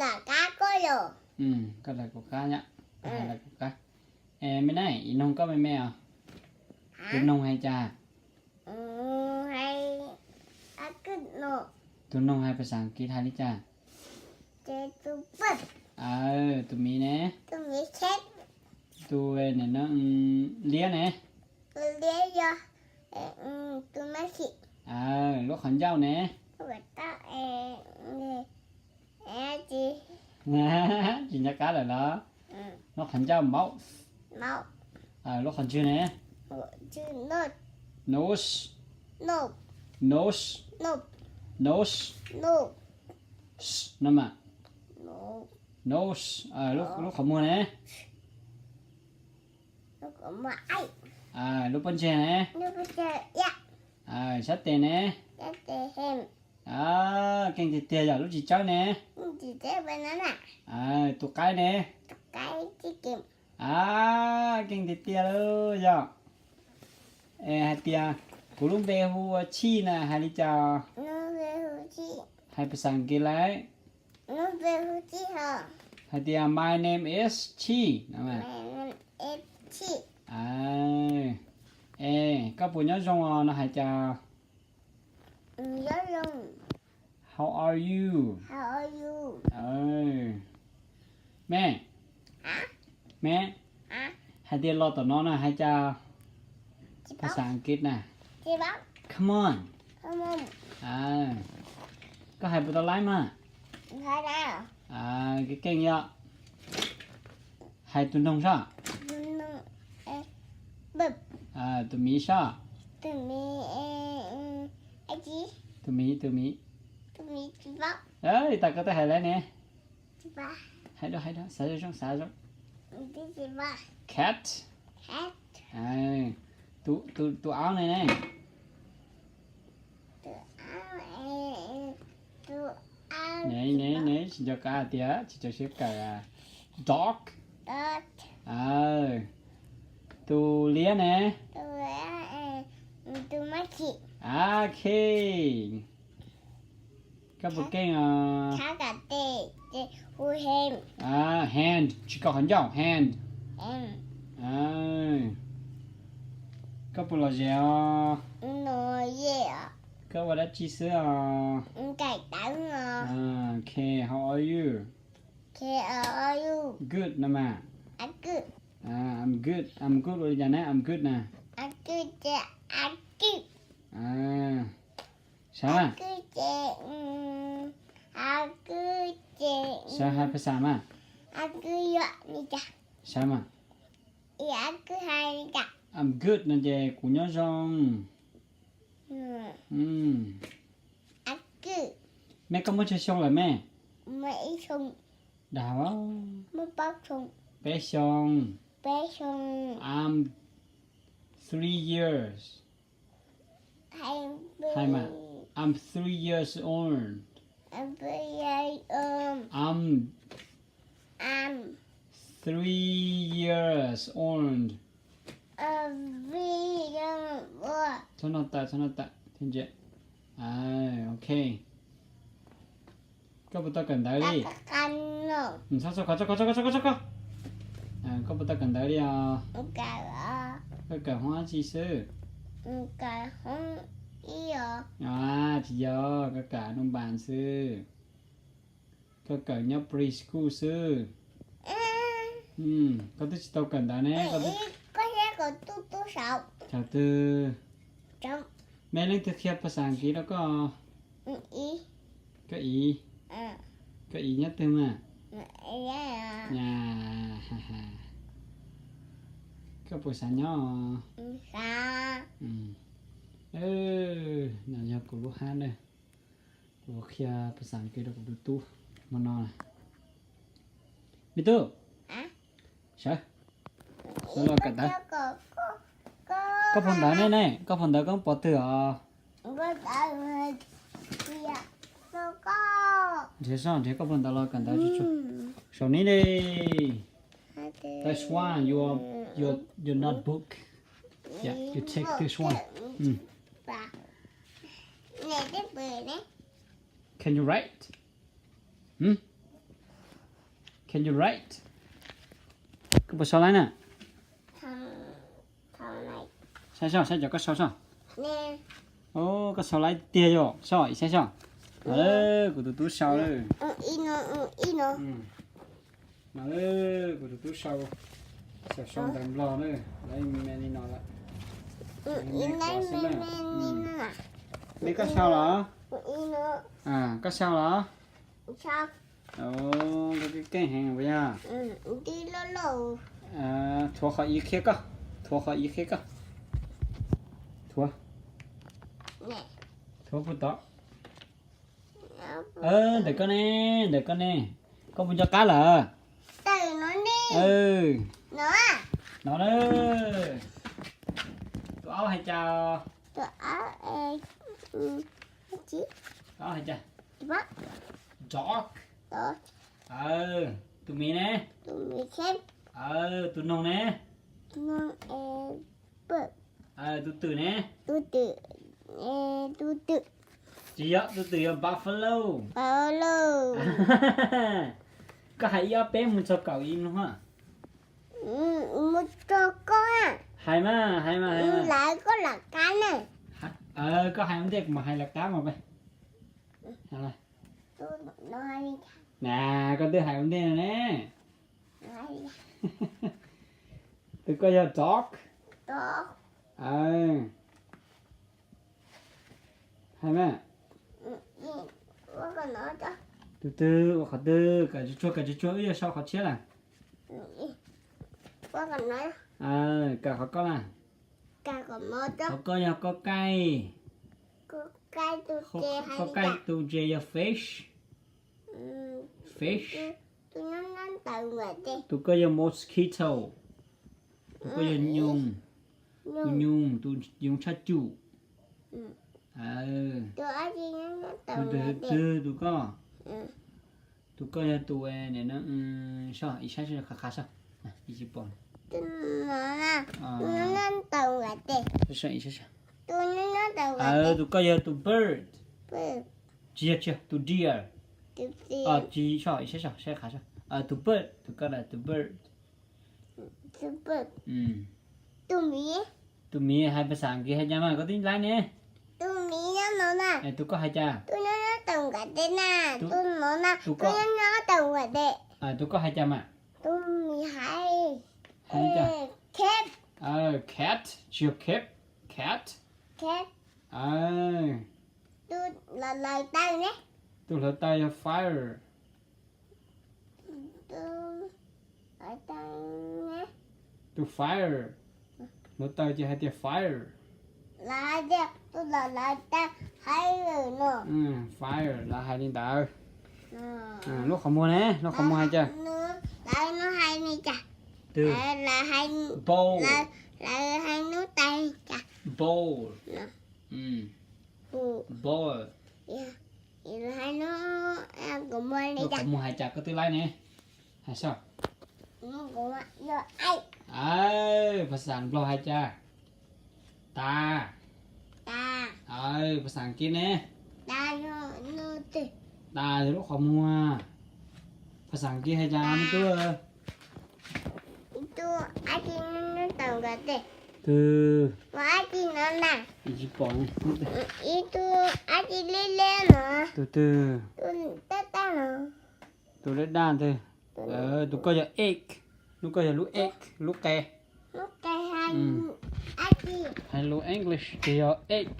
Lam qab koj los. Koj lam kuv qab yom. Koj hais lam kuv qab. Es me na, ib noog koj me me os. Tus noog hais cas? Tus noog hais phas xas As kiv hais li cas? Tus miv ne? Tus liab ne? Lub qhov ncauj ne? Tsis nco qab lawm los? Lub qhov ncauj mouth. Lub qhov ntswg ne? Nose. Nose. Nose. Nose. Lub qhov muag ne? Lub pob ntseg ne? Sab tes ne? Keej tiag tiag yog lub tsis tsawb ne? Tus qaib ne? Keej tiag tiag yog. Es hais tias kuv lub npe hu ua Tshij na hais li cas? Hais phas xas As kiv lawm. Hais tias my name is Tshij. Es koj puas nyob zoo os no hais cas? How are you? Me, me, hais tias los tom no na hais cas? Phas xas As kiv na. Come on. Koj hais puas tau laib mas? Keej keej yog. Hais tus noog soj. Tus miv soj. Tus miv, tus miv. Tas koj twb hais lawm ne. Hais dua, hais dua, xav zoo zoo, xav zoo. Cat. Tus aub ne ne? Ne ne ne, tsis nco qab tias tsis txawj siab kawm. Dog. Tus liab ne? Ok. Koj puas keej os? Hand, tsis koj qhov ncauj, hand. Koj puas lom zem os? Koj ua dab tsi xwb os? Ok, how are you? Good no mas. I'm good, I'm good ua li cas ne? I'm good na. Sav mas. Sav hais phas xas mas. Sav mas. I'm good no ces kuv nyob zoo. Me koj muaj tsawg xyoo lawm me? Dag, peb xyoo. I'm three years. Hais mas, I'm three years old. I'm three years old. Txhob noj tas, txhob noj tas thiab ntsia. Ok. Koj puas tau kawm ntawv li? Txhob txhob koj, txhob koj, txhob koj, txhob koj. Koj puas tau kawm ntawv li os? Koj kawm hoob dab tsi xwb? Tsis yog, koj kawm nub npas xwb. Koj kawm nyob preschool xwb. Koj twb tsis tau kawm ntawv ne. Thaum twg? Me leej twg qhia phas xas As kiv rau koj? Koj iv. Koj iv nyob twg mas? Koj puas xav nyob? No yog kuv lub hab na. Kuv qhia phas xas As kiv rau kuv tus tub hmo no. Me tub, sawv, sawv los kawm ntawv. Koj phau ntawv ne, ne, koj phau ntawv koj pov twg os? Nrhiav soj, nrhiav koj phau ntawv los kawm ntawv tsuag tsuag. Saum ni ne. That's one, your, your, your notebook. Yeah, you take this one. Can you write? Can you write? Koj puas sau laib na? Saib soj, saib cov koj sau soj. Koj sau laib tiag yom, soj ib saib soj. No, kuv tus tub sau lawm. No, kuv tus tub sau, sau ntawv Nplog na, lawv me li no lawm. Me koj sau los? Koj sau los? Koj keej heev puas yog? Thuav qhov ib qhia koj, thuav qhov ib qhia koj. Thuav, thuav puag tod. Ntawm koj ne, ntawm koj ne. Koj puas nco qab lawm? No na. Tus aub hais cas? Tus aub hais cas? Dog. Tus miv ne? Tus noog ne? Tus twm ne? Tsis yog, tus twm yog buffalo. Koj hais ib ob peb mus txog kaum ib mloog. Hais mas, hais mas, hais mas. Koj hais ua ntej kuv mam hais lawv qab mas. Na, koj twb hais ua ntej no ne. Tus koj yog dog. Hais mas. Tus twg ua qhov twg? Kawm tsuag tsuag, kawm tsuag tsuag, wb yuav sau qhov tshiab lawm. Kawm qhov koj na. Qhov koj yog koj kaij. Koj kaij, tus J yog fish. Fish. Tus koj yog mosquito. Tus koj yog nyoos. Tus nyoos, tus yoov tshaj cum. Tus twg, tus koj? Tus koj yog tus, soj ib sab, soj qha qha soj. Ib tsis pom. Tus koj yog tus bird. Tsis yog, tsis yog tus deer. Tsis, soj ib sab, soj saib qha soj. Tus bird, tus koj na, tus bird. Tus miv hais pas xas Askiv hais cas mas koj twb laib ne. Tus koj hais cas? Tus koj hais cas mas? Hais cas? Cat, tsis yog cape, cat. Tus hlawv taw yog fire. Tus fire. Hlawv taw ces hais tias fire. Fire, lawv hais li ntawd. Lub qhov muag ne, lub qhov muag hais cas? Bowl. Bowl. Bowl. Lub qhov muag hais cas koj twb laib ne? Hais soj. Pas xas Nplog hais cas? Tas. Pas xas Askiv ne? Tas yog lub qhov muag. Pas xas Askiv hais cas me tub? Twg? Tsis pom. Tus twg? Tus daj daj twg? Tus koj yog egg. Lub koj yog lub egg, lub qe. Hais lus English ces yog egg.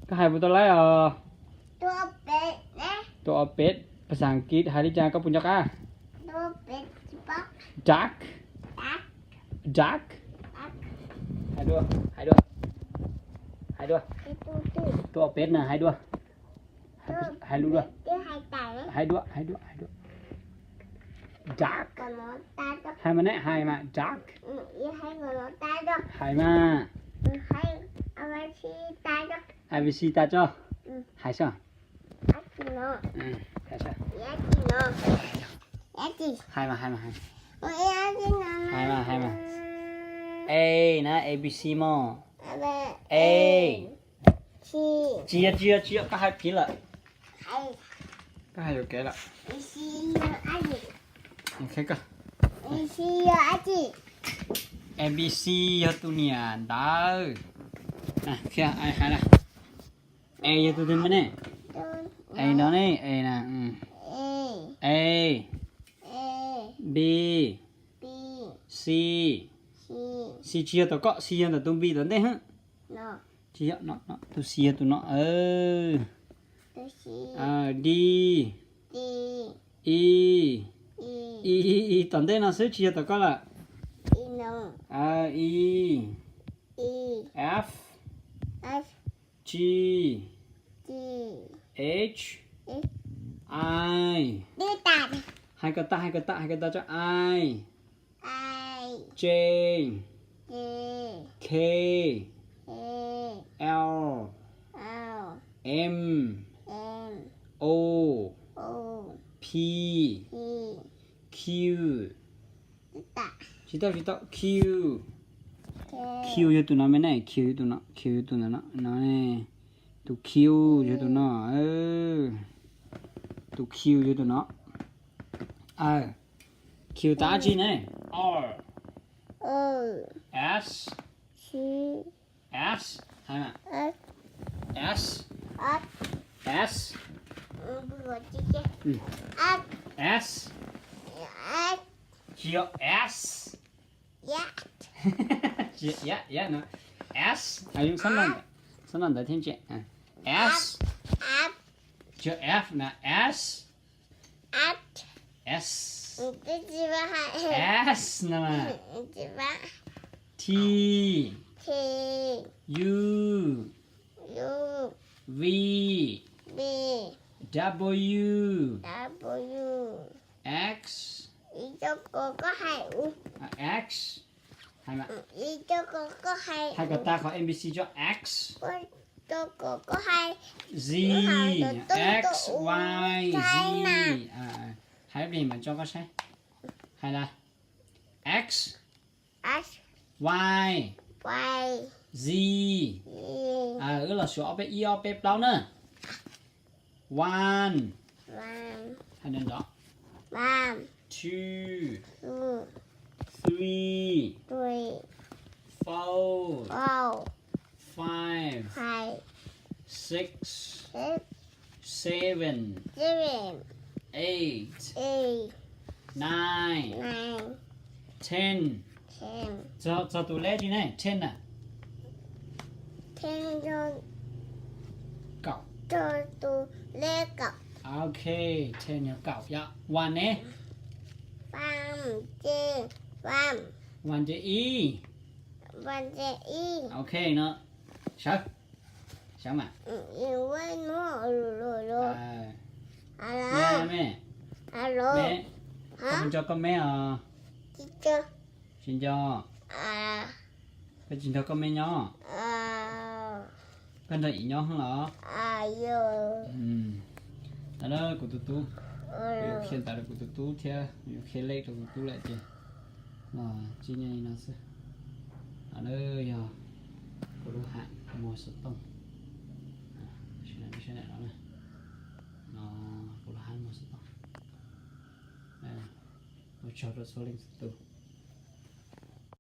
Koj hais puas tau laib os? Tus ob peb, pas xas Askiv hais li cas koj puas nco qab? Duck. Duck. Hais dua, hais dua, hais dua. Tus ob peb na, hais dua. Hais lus dua. Hais dua, hais dua, hais dua. Duck. Hais mas ne, hais mas duck. Hais mas. A B C tas tso. Hais soj. Hais mas, hais mas, hais. Hais mas, hais mas. A na, A B C mog. A. Tsis yog, tsis yog, tsis yog, koj hais phiv lawm. Hais yuam kev lawm. A B C yog tus niam ntawv. Hais na. A yog tus twg me ne? A no ne, A na. A, B, C. C tsis yog tom koj, C yog ntawm tus B tom ntej hab. Tsis yog, tus C yog tus no. D, E, E, E tom ntej no xwb, tsis yog tom koj lawm. E, F, G, H, I. Hais kom tag, hais kom tag, hais kom tag tso. I, J, K, L, M, O, P, Q. Tsis tau, tsis tau, Q. Q yog tus no me ne, Q yog tus no, Q yog tus ntawm no, no ne. Tus Q yog tus no. Tus Q yog tus no. Q tas dab tsi ne? R, S, S, S, S, S, tsis yog S. Tsis yog iab, iab no. S, hais xab na, ntawd thiab ntse. S, tsis yog F na, S, S, S no. T, U, V, W, X, X. Hais kom tag qhov A B C tso, X, Z, X, Y, Z. Hais ib pliag mam tso koj saib. Hais na. X, Y, Z. Wb los suav ob peb ib ob peb plaub na. One, hais nrov nrov. Two, three, four, five, six, seven, eight, nine, ten. Txog tus leb tsi ne? Ten na. Kaum. Ok, ten yog kaum yom. One ne? One ces ib. Ok no. Sawv, sawv mas. Me, me, koj puas nco koj meb os? Tsis nco. Koj tsis nrog koj meb nyob? Koj nrog ib nyob los? Tag lawm kuv tus tub, kuv yuav qhia ntawv rau kuv tus tub thiab kuv yuav qhia lej rau kuv tub lawm ces los txij no xwb. No yog kuv lub hav muag xov tooj. No kuv lub hav muag xov tooj. Ua tsaug rau txhua leej txhua tus.